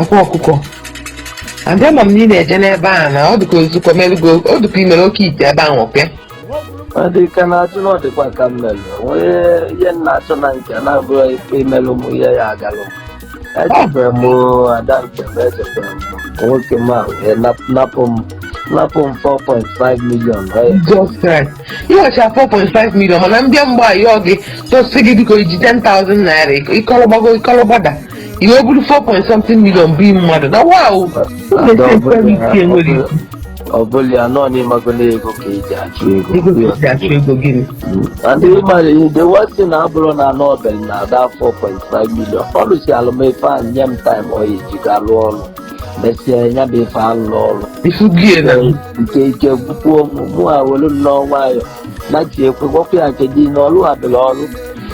Akwa ọkụkọ abịa ma m na ị na-eje n'ebe a na ọ dịka ozukọ melugo, ọ dịka imere oke ite ebe ahụ ọpịa. Ọ dị ka na-achụ na ọ dịkwa ka m melụ onye ihe m na-achọ na nke na-abụrụ ikpe imelụ m ihe ya agalụ m. Echefere m ada nke m, echefere m nwoke m a wee napụ m 4.5 million ọ ya. Jesus Christ, iwecha 4.5 million, mana mbịa mgbe a yọọ gị tọsị gị biko iji 10,000 naira ịkọlọgbago ịkọlọgbada iwe buru 4 point something million bụ mmadụ na wow. Ada isi enwere isi. Ọ bụla ya nọ n'ịmago na ego ka eji achụ ego. Ego ka eji achụ ego gịnị? And ịmara the worst thing abụrụ na Nobel na-ada 4.5 million, ọ lụsi alụmife a nye m time ọ ya eji ga lụọ ọrụ, mesịa ya bụ ife alụ ọrụ. Ifugie na nke ike gwukwuo m, mụ a welu nnọọ nwayọ nachi ekwe gwakwa ya nke dị na ọlụ abịala ọrụ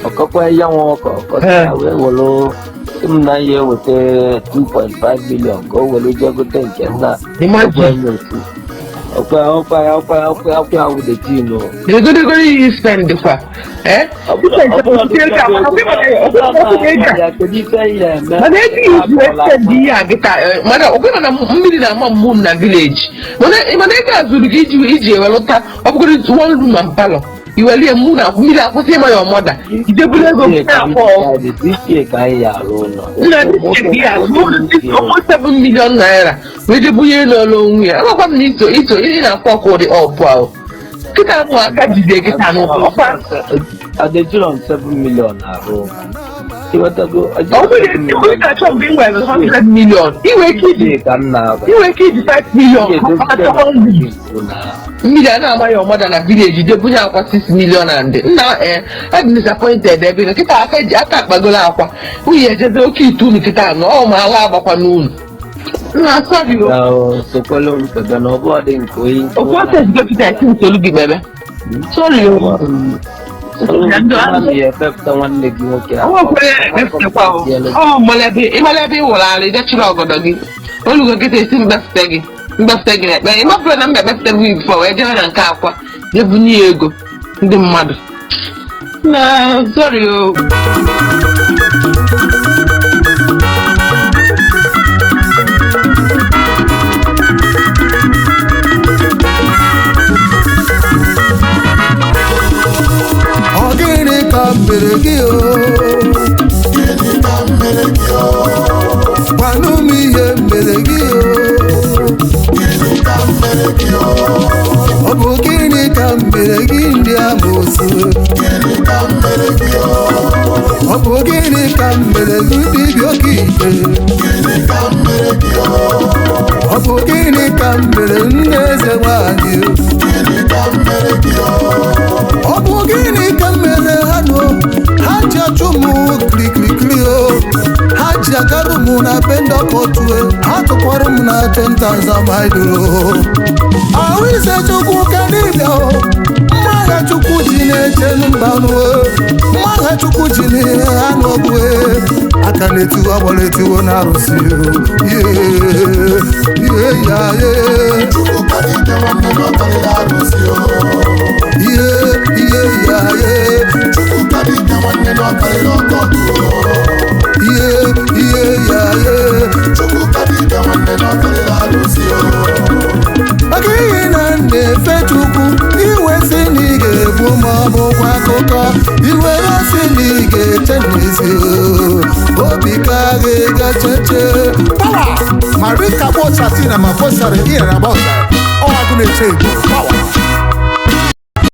ọkọkwa ya nwa ọkọ ọkọta wee welu sị m na ya eweta 2.5 million ka o welu jee gote nke nna. Imagine. Ọkwa ọkwa ọkwa ọkwa ọkwa awụdetin. Egodegoro ihe spend kwa eh. Kedu ife ya eme? Mana ejighị isi wee spend ihe a gịta, mana ọbụna na mmiri na-ama mmụ m na village, mana ego a zuru gị iji ewelụta ọ bụgoro one room and parlour iwelie mụ na mmiri akwụsị ịma ya ọmọda ideburu ego m na-akpọ. Ichie ka anyị ya arụ ụlọ. Nna ya almost 7 million naira wee debunye n'ọlụ onwe ya. Amakwa m na iso ihe na-akpọ ọkụ ụdị ọpụ ahụ kịta nụ aka jide kịta nụ ọkwa. Adejiro m 7 million arụ, ịghọtago? Ọ bụrụ na ị na-achọ mgbe ị nwere 100 million, ị nwere ike iji Ichie ka m na-aba. Ị nwere ike iji 5 million achọ 100 mmiri a na-ama ya ọmada na village debunye akwa 6 million and nna adị disappointed ebe ị nọ kịta aka ji aka akpagolo akwa nwunye ejeze oke ite unu kịta nọ ọ ma ala agbakwa n'unu nna, sorry o. Sokwelu m kpebe na ọ bụ dị nke onye. Ofu ose ezigo kịta esi nsolu gị kpebe, sorry o. Ya efepụta nwanne gị nwoke. O nwekwere ekpefụtekwa o ọ mmalebe ịmalebe ịwụrụ ala ịdechiri ọgọdọ gị olugo kịta esi mgbefute gị na-ekpe ịmapụrụ na mba ekpefute gị before wee jebe na nke akwa jebunye ya ego ndị mmadụ na sorry o. Ọ gịnị ka m mere gị o? Gịnị ka m mere gị o? Gwanụ m ihe m mere gị o. Gịnị ka m mere gị o? Ọ bụ gịnị ka m mere gị ndị amoosu? Gịnị ka m mere gị o? Ọ bụ gịnị ka m mere gị dibịa oke ite? Gịnị ka m mere gị o? Ọ bụ gịnị ka m mere nne eze nwanyị o? Gịnị ka m mere gị o? Ọ bụ gịnị ka m mere ha nụ ha ji achụ m kirikirikiri o, ha ji agarụ m na be ndị ọkọtue, ha tụkwara m na 10,000 maidoro ahụ ise. Chukwu ka dibịa o, mma agha Chukwu ji na-eche mbanụ, mma agha Chukwu ji n'ihe ha n'ọgụ aka na-etiwo agbara etiwo na arụsị o ye ya ye. Chukwu ka dike nwanne m ọkarịrị arụsị o. Ihe ihe ya ye. Chukwu ka dike nwanne m ọkarịrị ọkọtụ o. Ihe ihe ya ye. Chukwu ka dike nwanne m ọkarịrị arụsị o. Maka ihe na na-efe Chukwu, iwe si na ị ga-egbu ma ọ bụkwa akụkọ iwe ya si na ị ga-eche n'ezi obi ka gị gacheche. Power! Marika Bochatina ma Boshari Ira Boshari. Ọ agụ na-eche Igbo. Power!